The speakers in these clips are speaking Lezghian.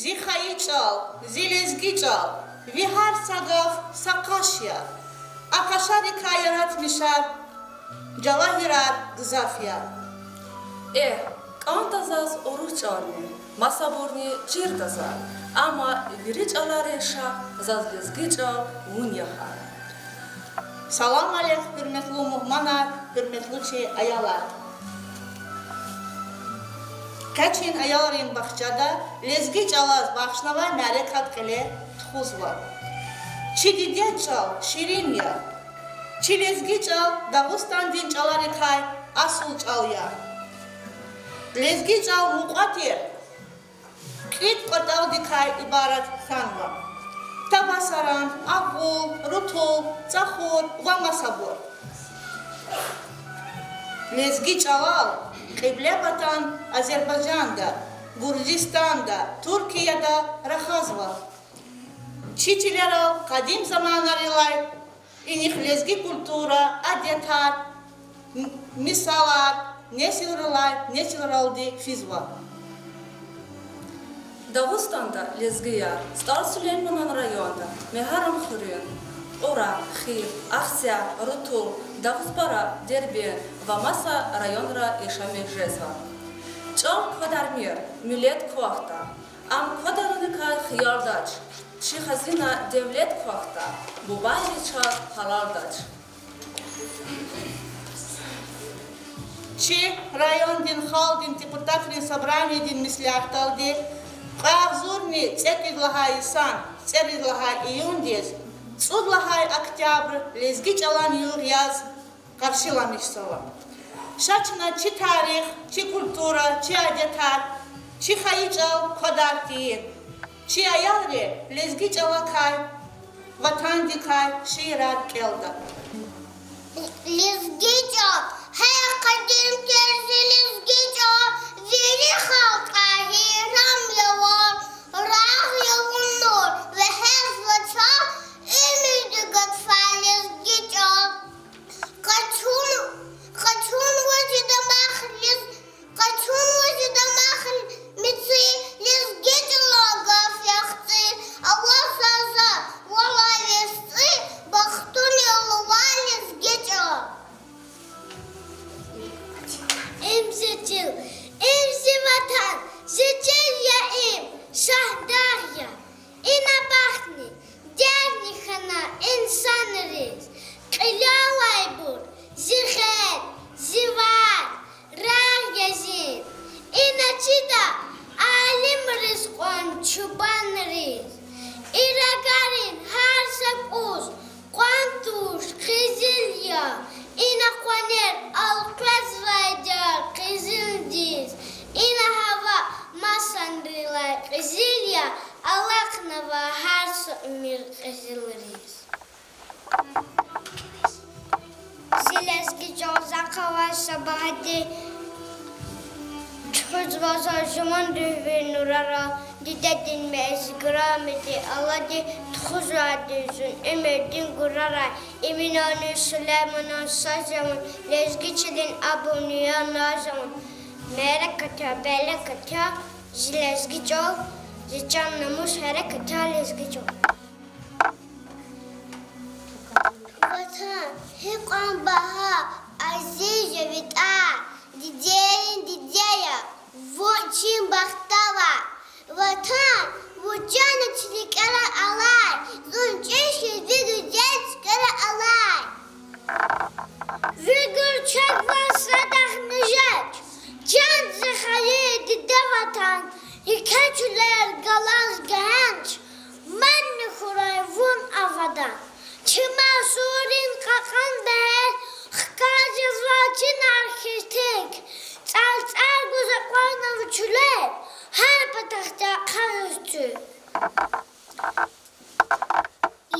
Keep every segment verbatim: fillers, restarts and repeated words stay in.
Зи хайи чӀал, зи лезги чӀал, ви гьар са гаф са къаш я. А къашарикай яратмишар жавагьирар гзаф я. Эхь, кӀанда заз урус чӀални, масабурни чирда за, амма вири чӀаларин шагь заз лезги чӀал вун я гьа. Салам алейк, гьуьрметлу мугьманар, гьуьрметлу чи аялар! Къе чи аялрин бахчада лезги чӀалаз бахшнавай мярекат кьиле тухузва. Чи дидед чӀал ширин я. Чи лезги чӀал Дагъустандин чӀаларикай асул чӀал я. Лезги чӀал мукьва тир кьвед кӀватӀалдикай ибарат хьанва: табасаран, акьул, рутул, цӀахур ва масабур. Лезги чӀалал Кьиблепатан Азербайжанда, Гуржистанда, Туркияда рахазва. Чи чилерал къадим заманайрилай инихъ лезги культура, адетар, м-, мисалар несилрилай несилралди физва. Дагъустанда лезгияр СтӀал Сулейманан районда, Мегьарамдхуьруьн, Кьурагь, Хив, Ахцегь, Рутул, Дагъустара, Дербент ва маса районра яшамиш жезва. ЧӀал квадармир, миллет квахьда. Ам квадаралдикай хиялдач, чи хазина девлет квахьда, бубайри чаз гьалалдач. Чи райондин халкьдин депутатрин собраниедин меслятдалди кьве агъзурни цӀекӀуьд лагьай йисан цӀерид лагьай июндиз цӀуд лагьай октябрь лезги чӀалан югъ яз къаршиламишзава. Ша чна чи тарих, чи культура, чи адетар, чи хайи чӀал квадар тийин. Чи аялри лезги чӀалакай, ватандикай шиирар кӀелда. Лезги чӀал гьа къадим тир зи лезги чӀал, вири халкьар гьейран я ваз, рагъ я вун нур, вегьезва чаз уьмуьрдин гатфар лезги чӀал. Къачун, къачунва чи дамахри, къачунва чи дамахри меци, лезги чӀалал гаф яхцӀи, аваз са за валай весцӀи, бахтуни лувай лезги чӀал. Им зи чил, им зи ватан, зи чил я им, Шагьдагъ я. Ина бахтни, дердни хьана инсанриз, кьилелайбур зи гъед, зи вад, рагъ я зи. Ина чида алимриз кьван чубанриз, и рагарин гьар са кӀуз къван туш къизил я. Ина къванер элкъвезвайди я къизилдиз, ина гьава масанрилай къизил я, алахънава гьар са уьмуьр къизилриз. Зи лезги чӀал захъ авай са багьади, тухузва заз жуван руьгьвин нурарал, дидедин мез, грамадин алади, тухузвайди зун уьмуьрдин гурарай. Эминанни Сулейманан саз я вун, лезги чилин абурни я, наз я вун. Мярекат я, берекат я зи лезги чӀал, зи чан-намус, гьерекат я лезги чӀал. Ватан, гьикьван багьа, азиз я ви тӀвар, дидейрин диде я вун, чи бахтавар. Ватан, вун чан я чи рикӀера алай, зун чӀиж хьиз ви дуьзен цуьквера алай. Ви гур чагваз садахъни жеч, чан зи хайи диде Ватан, еке чилер галаз гегьенш, мадни хьурай вун абадан. Чи мансуррин кьакьан бегьер хкаж жезва чинар хьиз тик, цӀарцӀар гуз акьван ви чуьллер, гьар патахъди ахъаюз туь.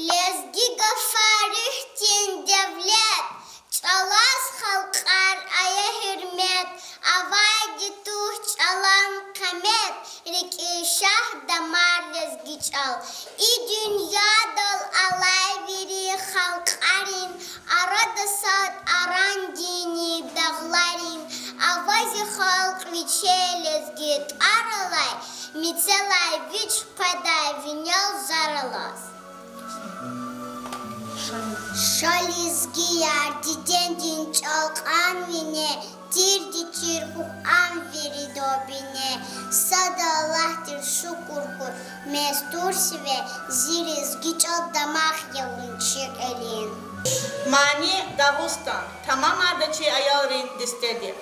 Лезги гафар руьгьдин девлет, чӀалаз халкьар ая гьуьрмет, авайди туш чӀалан къимет, рикӀин шагь, дамар лезги чӀал. И дуьньядал алай вири халкьарин арада сад арандин дагъларин, Авази халкь вичел лезги тӀвар алай, мецелай вич къведай винел зар алаз. Ша лезгияр, дидендин чӀал кьван вине, тирди чир хьухь ам вирида бине. Сад Аллагьдиз шукур хьуй, мез тур сиве, зи лезги чӀал, дамах я вун чи кьилин. Мани Дагъустан. Тамамарда чи аялрин дестеди.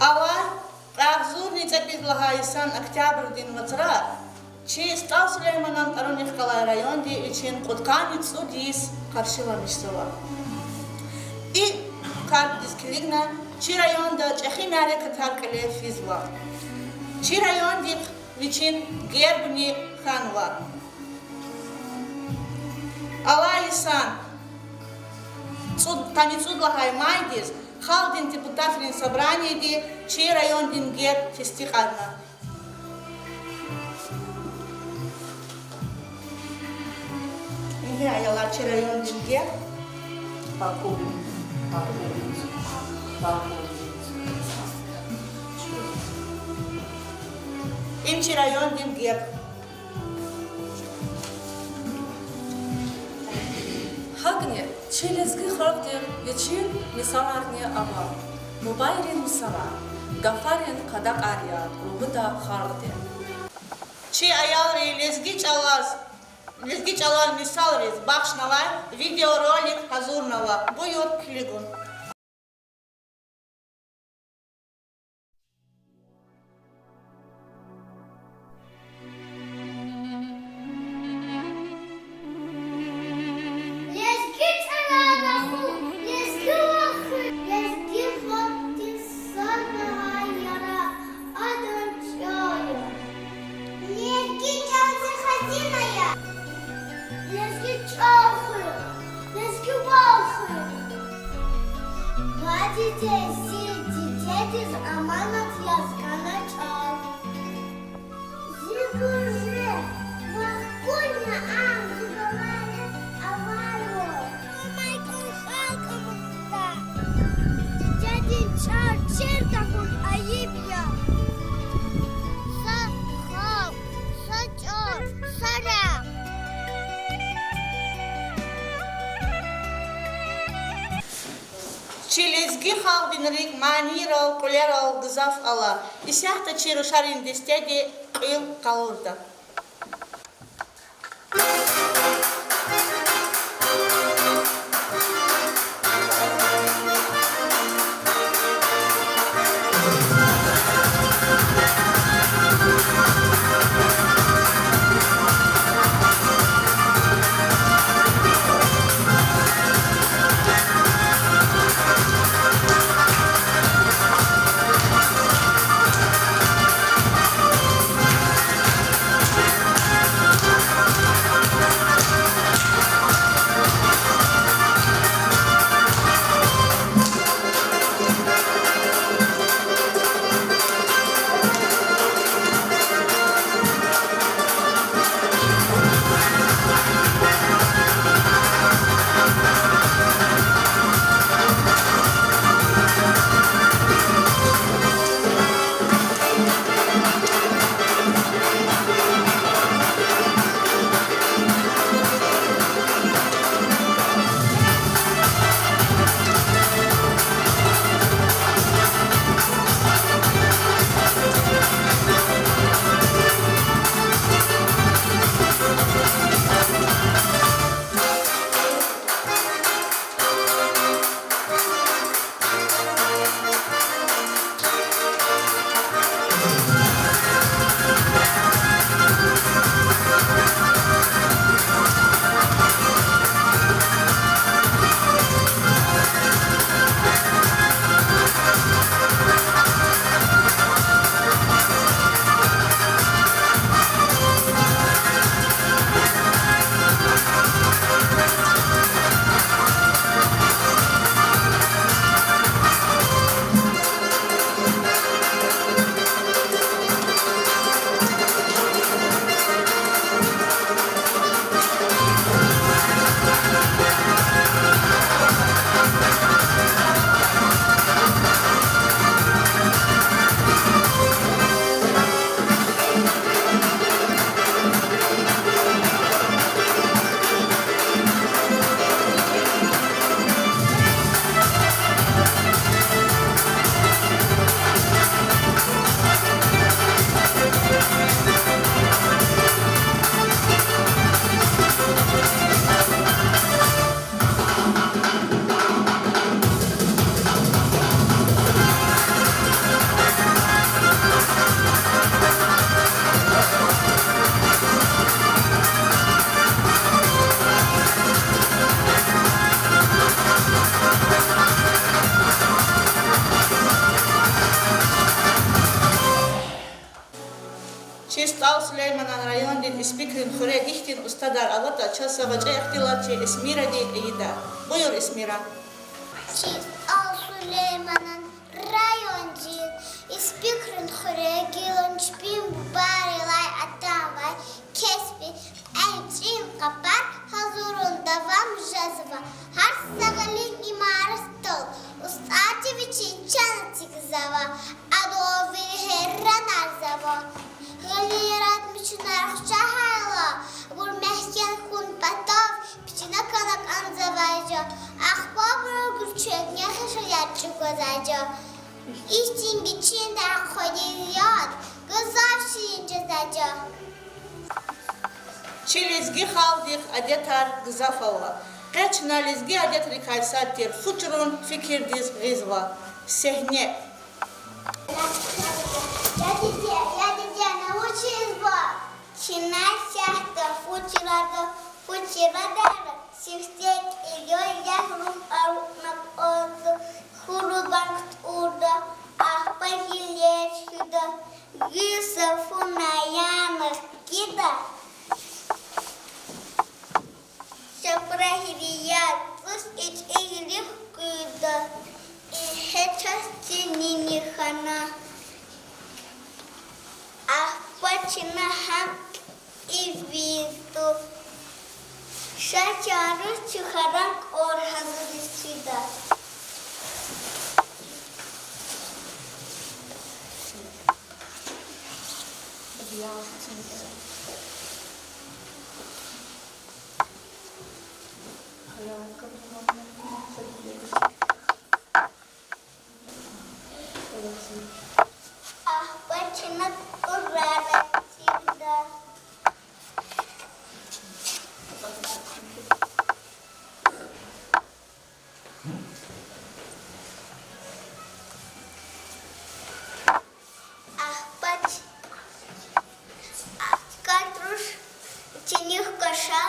Алай агъзурни цӀекӀуьд лагьай йисан октябрдин вацра чи СтӀал Сулейманан тӀварунихъ галай районди вичин кьудкъанни цӀуд йис къаршиламишзава. И кардиз килигна чи районда чӀехи мярекатар кьиле физва. Чи райондихъ вичин гербни хьанва. Алай йисан цӀуд, къанни цӀуд лагьай майдиз Халкьдин депутатрин собраниеди чи райондин герб тестикьарна. Ингье, аялар, чи райондин герб. Им чи райондин герб. ГьакӀни Чи лезги халкьдин вичин мисаларни ава. Бубайрин мисалар, гафарин къадакьар я лугьуда халкьди. Чи аялри лезги чӀалаз, лезги чӀалан мисалриз бахшнавай видеоролик гьазурнава. Буюр, килигун. Лезги чӀалан рахун, лезги рахун, лезги халкьдин сад лагьай яра адан чӀал я. Лезги чӀал зи хазина я. Лезги чӀал хуьх, лезги ван хуьх. Бадедиз, зи дидедиз аманат яз гана чӀал. Зи гужер, вахкуна ам зи баварин авайвал. Амай кӀан халкь амукьда. Дидедин чӀал чир тахьун айиб я. Са халкь, са чӀал, са рагъ. Чи лезги халкьдин рикӀ манийрал, кьуьлерал гзаф ала. Исятда чи рушарин дестеди кьуьл къалурда. Чи СтӀал Сулейманан райондин Испикрин хуьре гьихьтин устадар аватӀа, чаз са гъвечӀи ихтилатчи Эсмирани ийида. Буюр, Эсмира. Чи СтӀал Сулейманан райондин Испикрин хуьре гилан чпин бубайрилай атанвай кесбин гьа чин къапар гьазурун давам жезва. Гьар са гъилин имаратдал устӀарди вичин чан эцигзава, адал вири гьейранарзава. Гъилин яратмишунар хушагьайла, абур мягькем хьун патал пичина кӀана кӀанзава. Ахпа абуру гуьрчегни хешер яз чӀугвазвайди я. Ихьтин гичин тархъведиз яд гзаф ширин жезвайди я. Чи лезги халкьдихъ адетар гзаф ава. Къе чна лезги адетрикай сад тир фу чӀурун фикирдиз гъизва. Сегьне. Я диде, я диде, на вучизва? Чна сятда фу чрада, фу чрадайла сифте кьил яз руг алукӀна кӀанзава, хьуру ганг кутӀунда, ахпа гъилер чуьда, гъил са фу наянах гида. Чапрагъри яз цӀуз ичӀи гъилихъ куьда, ингье чаз чи нини хьана. Ахпа чна гьам ивизду. Ша чаруз чи харан кӀвар гьазуриз фида. Ахпа чна кӀурар эцигда. Ахпа ч-, а, катруш чиних каша.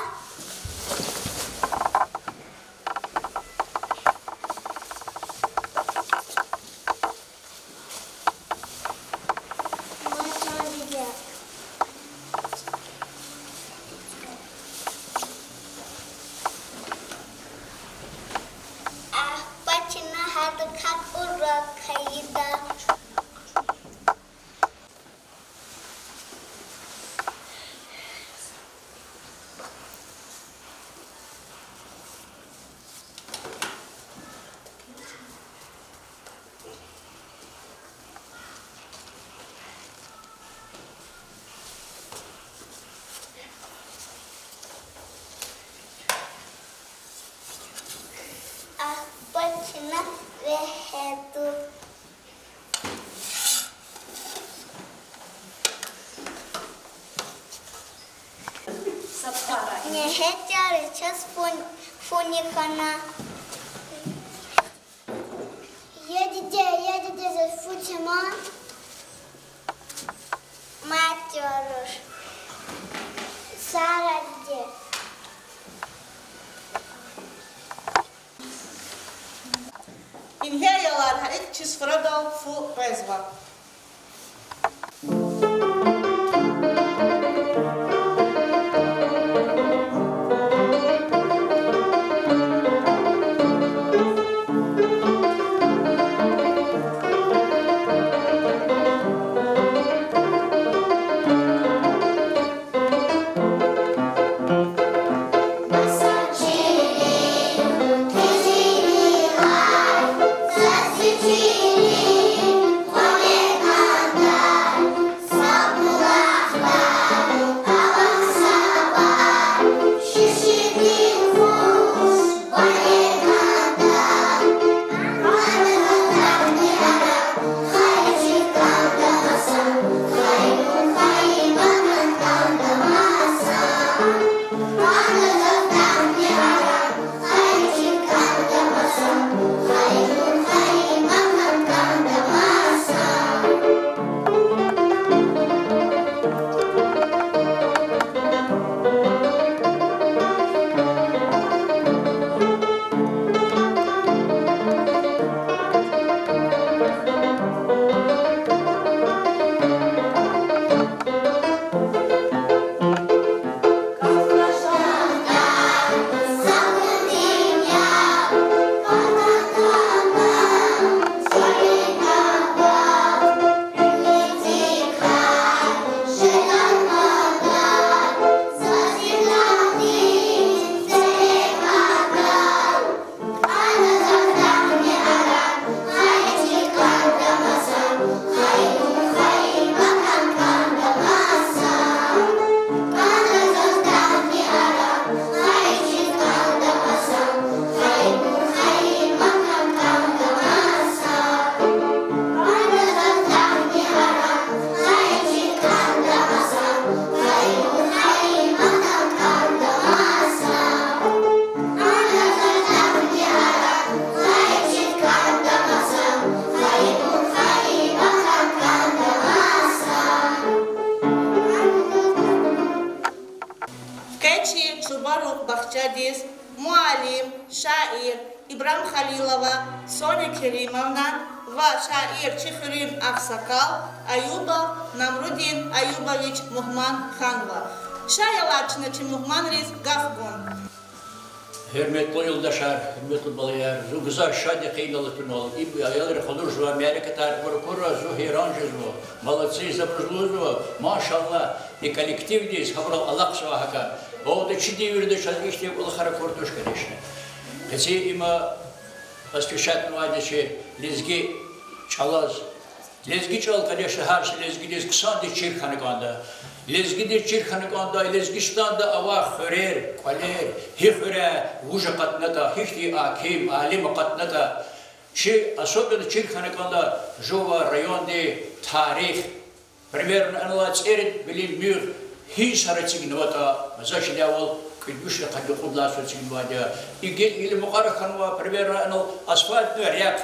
Ахпа чна гьадакай кӀурар кайида. Ахпа чна вегьеду. Ингье чаруз чаз фу-, фуни хьана. Я диде, я диде, заз фу це ман. Мад чаруш. Сагърай, диде. Ингье, аялар, гьа икӀ чи суфрадал фу къвезва. Чи Чубарук бахчадиз муаллим, шаир Ибрагьим Халилова Соня Керимовна ва шаир, чи хуьруьн агъсакъал Аюбов Намрудин Аюбович мугьман хьанва. Ша аялар чна чи мугьманриз гаф гун. Гьуьрметлу юлдашар, гьуьрметлу балаяр, зун гзаф шад я къе инал атунал. И аялри къалурзавай мярекатар абур акурла, зун гьейран жезва. Молодцы, абуруз лугьузва, машаллагь, и коллективдиз, гьабурал алахъзавай гьакӀа. Валлагь, чи девирда чаз ихьтин кӀвалахар акур туш, конечно. Къеци има посвящать авунвайди чи лезги чӀалаз. Лезги чӀал, конечно, гьар са лезгидиз хъсандиз чир хьана кӀанда. Лезгидиз чир хьана кӀанда, Лезгистанда авай хуьрер, кӀвалер, гьи хуьре вуж акъатнатӀа, гьихьтин гьаким, алим акъатнатӀа. Чи особенно чир хьана кӀанда жувавай райондин тарих. Примерно, анал цӀерид вилин муьгъ гьи йисара эцигнаватӀа, за чидайвал, кӀуьд вишни къанни кьуд лагьай йисара эцигнавайди я. И гила мукьвара хьанва, примерно, анал асфальтный рехъ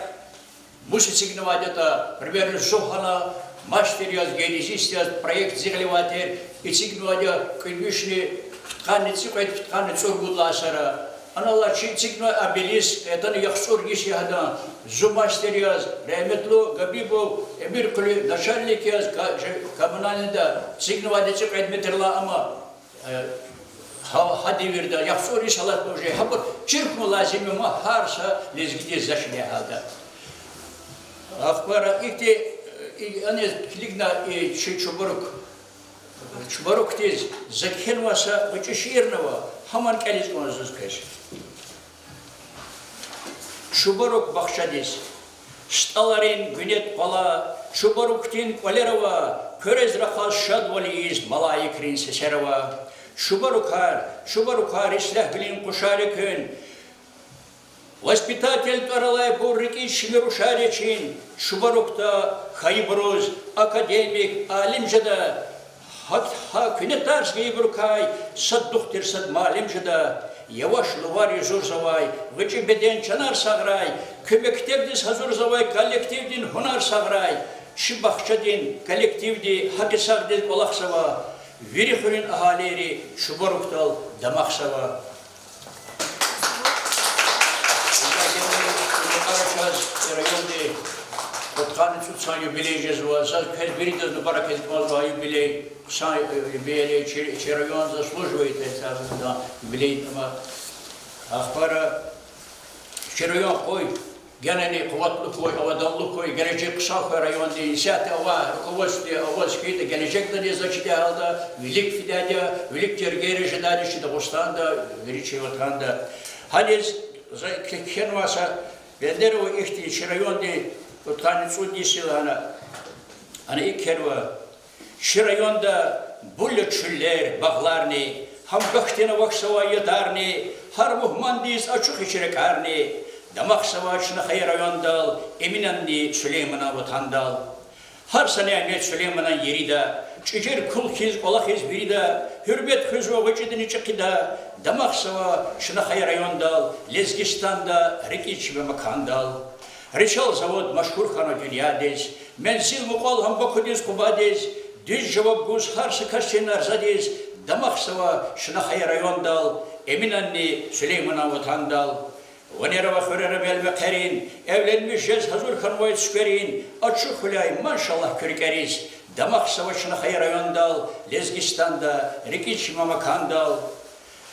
мус эцигнавайди ятӀа, примерно, зун гьана мастер яз, геодезист яз, проект зи гъиле авай тир, эцигнавайди я кӀуьд вишни пудкъанни цӀикьвед, пудкъанни цӀуругуд лагьай йисара. Анал чи эцигнавай обелиск, атана яхцӀур йис я гьадан, зун мастер яз, рагьметлу Габибов Эмиркъуьли начальник яз, ка-, же-, коммунальныйда, эцигнавайди цӀикьвед метрдилай, амма гьа, гьа девирда яхцӀур йис алатна уже, гьабур чир хьун лазим я ман гьар са лезгидиз, за чидай гьалда. Ахпа ихьтин, и, ана килигна, и чи Чубарук, Чубарукдиз за кхьенвай са гъвечӀи шиирни ава, гьамни кӀелиз кӀанзава заз квез. Чубарук бахчадиз. СтӀаларин гуьнед къвала, Чубарукдин кӀвалер ава, Куьрез рахаз шадвал ийиз малаикрин сесер ава. Чубарукар, Чубарукар, ислягьвилин къушар я куьн. Воспитатель тӀвар алайбур, рикӀиз чими рушар я чин. Чубарукда хьайибуруз академик, алим жеда. Гьа, гьа куьне тарс гайибурукай сад духтур, сад муаллим жеда. Яваш лувар юзурзавай, гъвечӀи беден, чанар сагърай, куь мектебдиз гьазурзавай коллективдин гьунар сагърай. Чи бахчадин коллективди гьакӀ сагъдиз кӀвалахзава. Вири хуьруьн агьалийри Чубаруктал дамахзава. Ибур чаз и районди кьудкъанни цӀуд йисан юбилей жезва. Заз квез виридаз мубарак ийиз кӀанзава юбилей. Хъсан юбилей, чи, чи район заслуживает эта юбилей, амма ахпа чи район къуй, генани къуватлу хьуй, аваданлу хьуй, гележег хъсан хьуй райондин. Исятда авай руководство аваз хьайитӀа, гележегдани, за чидай гьалда, вилик фидайди я, вилик жергейра жедайди я чи Дагъустанда, вири чи ватанда. Гьаниз за кхьенвай са бендер ава ихьтин: чи районди кьудкъанни цӀуд йис я лагьана, ана икӀ кхьенва: Чи районда була чуьллер, багъларни, гьам гахьтин авахьзавай ядарни, гьар мугьмандиз ачух ичи ракӀарни. Дамахзава чна хайи райондал, Эминанни Сулейманан ватандал. Гьар са нямет Сулейманан ерида, чӀижер кул хьиз кӀвалахиз вирида, гьуьрмет хуьзва гъвечӀидани чӀехида. Дамахзава чна хайи райондал, Лезгистанда, рикӀиз чими макандал. Ричал завод машгьур хьана дуьньядиз, мензил мукьвал гьам Бакудиз, Къубадиз, дуьз жаваб гуз гьар са касдин арзадиз. Дамахзава чна хайи райондал, Эминанни Сулейманан ватандал. Ванер ава хуьрера мел-мехъерин, эвленмиш жез гьазур хьанвай цуькверин, ачух хьуй, машаллагь, куь рикӀериз. Дамахзава чна хайи райондал, Лезгистанда, рикӀиз чими макандал.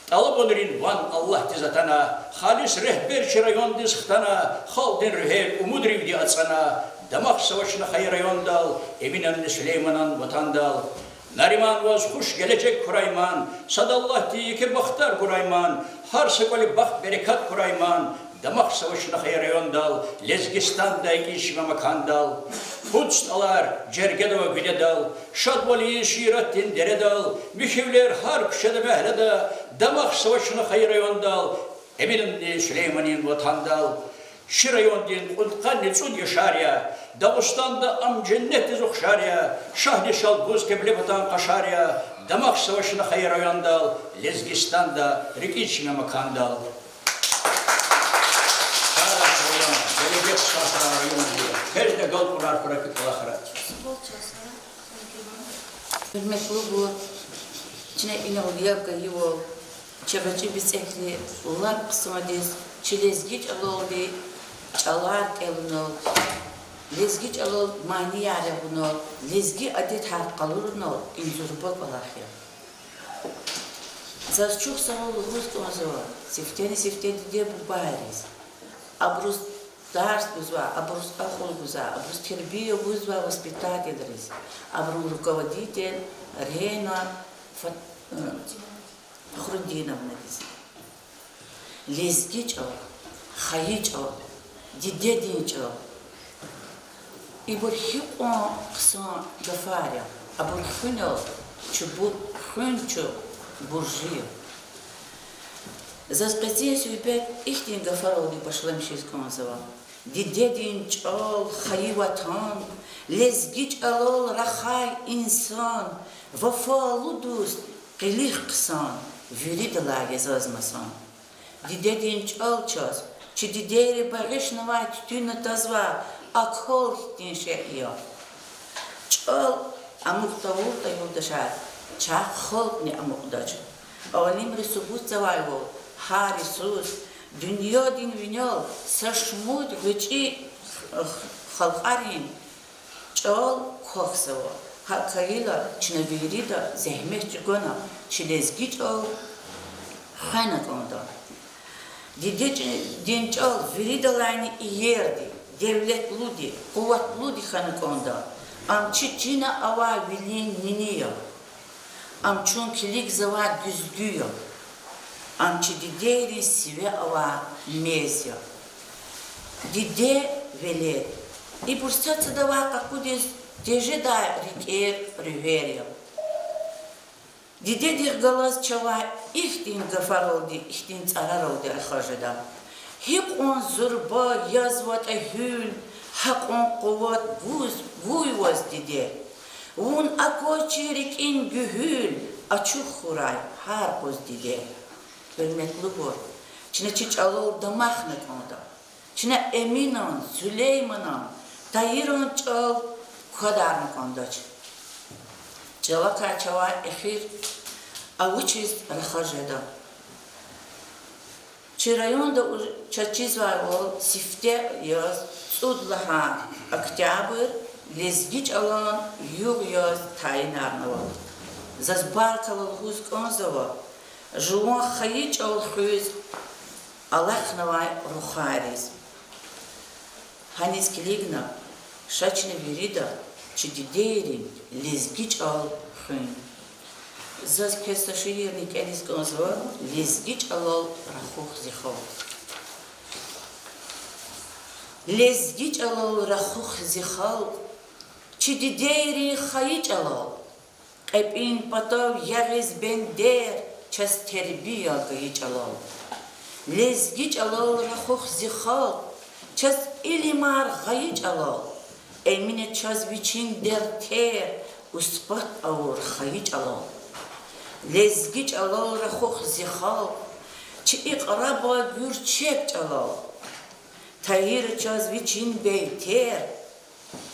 ТӀалабунрин ван Аллагьдиз атана, халис регьбер чи райондиз хтана, халкьдин руьгьел умудривди ацӀана. Дамахзава чна хайи райондал, Эминанни Сулейманан ватандал. Нариман, ваз хуш гележег хьурай ман, сад Аллагьди еке бахтар гурай ман, гьар са кӀвали бахт-берекат хьурай ман. Дамахзава чна хайи райондал, Лезгистанда, рикӀиз чими макандал. Пуд СтӀалар жергеда ава гуьнедал, шадвал ийиз шииратдин дередал, михьивилер гьар куьчеда, мягьледа. Дамахзава чна хайи райондал, Эминанни Сулейманан ватандал. Чи райондин кьудкъанни цӀуд яшар я, Дагъустанда ам женнетдиз ухшар я, Шагьни Шалбуз, Кьиблепатан къашар я. Дамахзава чна хайи райондал, Лезгистанда, рикӀиз чими макандал. Гележег хъсан район я, квезни агалкьунар хьурай кӀвалахра. Гьуьрметлубур, чна инал яб гайивал, Чи гъвечӀи бицӀекри лап хъсандиз чи лезги чӀалалди чӀалар кӀелунал, лезги чӀалал манияр ягъунал, лезги адетар къалурунал и зурба кӀвалах я. Заз чухсагъул лугьуз кӀанзава сифтени-сифте диде-бубайриз. Абуруз тарс гузвай, абуруз акьул гузвай, абуруз тербия гузвай воспитательриз, абурун руководитель Рена Фат-, э, Фахрудиновнадиз. Лезги чӀал, хайи чӀал, дидедин чӀал. Ибур гьикьван хъсан гафар я, абур хуьнал чубур, хуьн чун буржи я. Заз къенин суьгьбет ихьтин гафаралди башламишиз кӀанзава: дидедин чӀал, хайи ватан, лезги чӀалал рахай инсан, вафалу дуст, къилих хъсан, виридалай я заз масан. Дидедин чӀал чаз чи дидейри багъишнавай туьтуьнна тазвай акал хьтин шей я. ЧӀал амукь тавуртӀа, юлдашар, чахъ халкьни амукьдач. Алимри субутзавайвал, гьар йисуз дуьньядин винел са шумуд гъвечӀи халкьарин чӀал квахьзава. ГьакӀ хьайила чна вирида зегьмет чӀугуна чи лезги чӀал хвена кӀанда. Дидедин чӀал виридалайни иерди, девлетлуди, къуватлуди хьана кӀанда. Ам чи чина авай вилин нини я. Ам чун килигзавай гуьзгуь я. Ам чи дидейрин сиве авай мез я. Диде, велед— ибур сад-садавай къакъудиз тежедай рикӀер, руьгьер я. Дидедихъ галаз чавай ихьтин гафаралди, ихьтин цӀараралди рахаз жеда: гьикьван зурба язватӀа гьуьл, гьакьван къуват гуз-, гуй ваз, диде. Вун акваз чи рикӀин гуьгьуьл, ачух хьурай гьар къуз, диде. Гьуьрметлубур, чна чи чӀалал дамахна кӀанда. Чна Эминан, Сулейманан, Таиран чӀал квадарна кӀандач. Чалакай чавай эхир авачиз рахаз жеда. Чи районда у-, чаз чизвайвал, сифте яз цӀуд лагьай октябрь лезги чӀалан югъ яз тайинарнава. Заз баркалла лугьуз кӀанзава жуван хайи чӀал хуьз алахънавай рухвайриз. Гьаниз килигна ша чна вирида чи дидейрин лезги чӀал хуьн. Заз квез са шиирни кӀелиз кӀанзава: Лезги чӀалал рахух, зи халкь. Лезги чӀалал рахух, зи халкь, чи дидейрин хайи чӀалал. КьепӀин патав ягъиз бендер чаз тербия гайи чӀалал. Лезги чӀалал рахух, зи халкь, чаз илимар гъайи чӀалал. Эмина чаз вичин дертер усбат авур хайи чӀалал. Лезги чӀалал рахух, зи халкь, чи икьраба гуьрчег чӀалал. Таира чаз вичин бейтер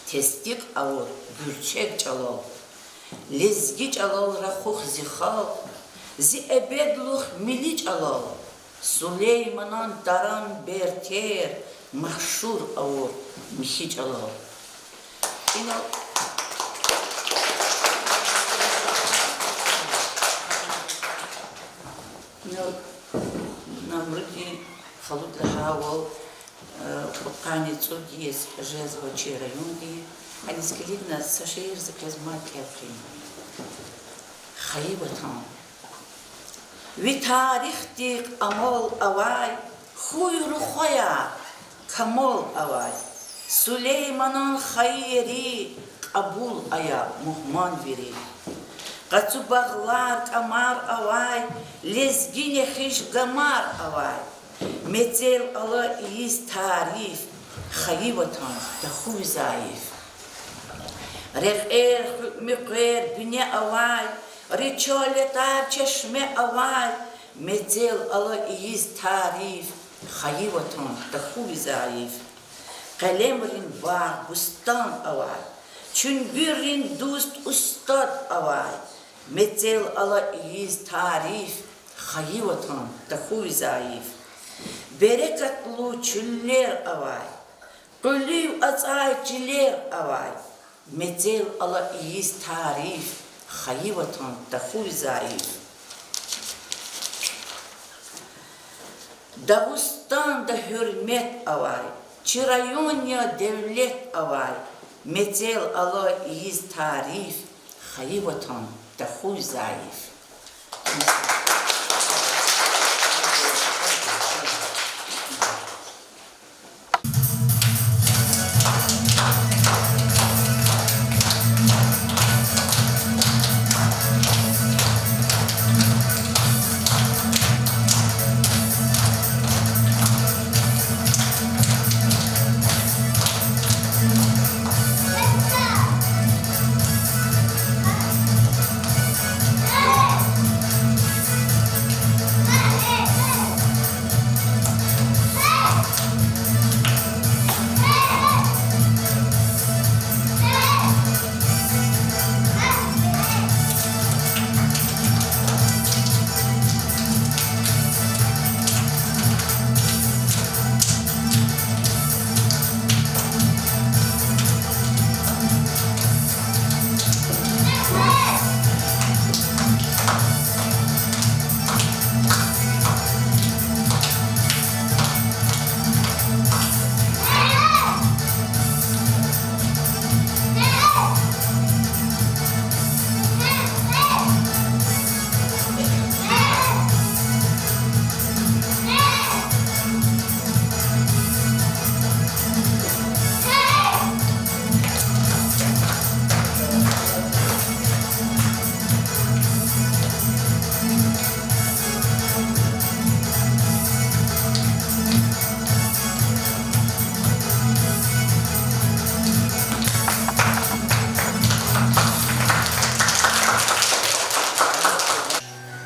тестикь авур гуьрчег чӀалал. Лезги чӀалал рахух, зи халкь, зи эбедлух милли чӀалал. Сулейманан таран бертер машгьур авур михьи чӀалал. Инал, инал Намрудин халуд лагьайвал, э, кьудкъанни цӀуд йис жезва чи райондин. Гьаниз килигна са шиир за квез мад кӀел хъийин. Хайи ватан. Ви тарихдихъ амал авай хьуй рухваяр камал авай, Сулейманан хайи ери кьабул ая мугьман вири. Къацу багълар, кӀамар авай, лезги нехиш гамар авай, мецел ала ийиз тариф, хайи ватан тахьуй зайиф. Рекьер хъуькъ муькъвер бине авай, рича летар чешме авай, мецел ала ийиз тариф, хайи ватан тахьуй зайиф. Къелемрин багъ-бустан авай, чуьнгуьррин дуст устад авай, мецел ала ийиз тариф, Хайи ватан тахьуй зайиф, берекатлу чуьллер авай, къуьлуьв ацӀай чилер авай, мецел ала ийиз тариф, хайи ватан тахьуй зайиф. Дагъустанда гьуьрмет авай, чи район я девлет авай, мецел ала ийиз тариф, хайи ватан тахьуй зайиф.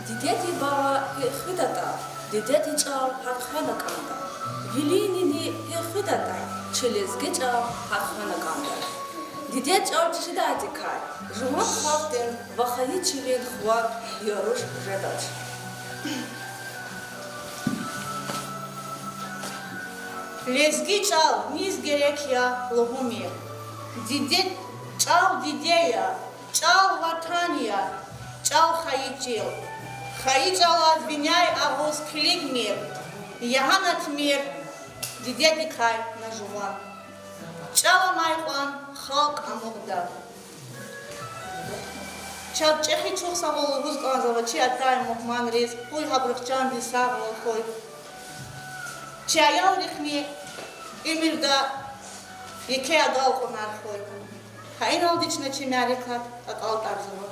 Дидедин бала гьикӀ хуьдатӀа, дидедин чӀал гьакӀ хвена кӀанда. Вилин нини гьикӀ хуьдатӀа, чи лезги чӀал гьакӀ хвена кӀанда. Дидед чӀал чирдайдакай жуван халкьдин ва хайи чилин хва я руш жедач. Лезги чӀал низ герек я лугьумир. Диде, чӀал диде я, чӀал ватан я, чӀал хайи чил. Хайи чӀалаз виняй агъуз килигмир, ягьанатмир дидедикай на жуван. ЧӀал амай кьван халкь амукьда. Чаз чӀехи чухсагъул лугьуз кӀанзава чи атай мугьманриз, къуй гьабурухъ чандин сагъвал хьуй. Чи аялрихъни уьмуьрда еке агалкьунар хьуй. Гьа иналди чна чи мярекат акьалтӀарзава.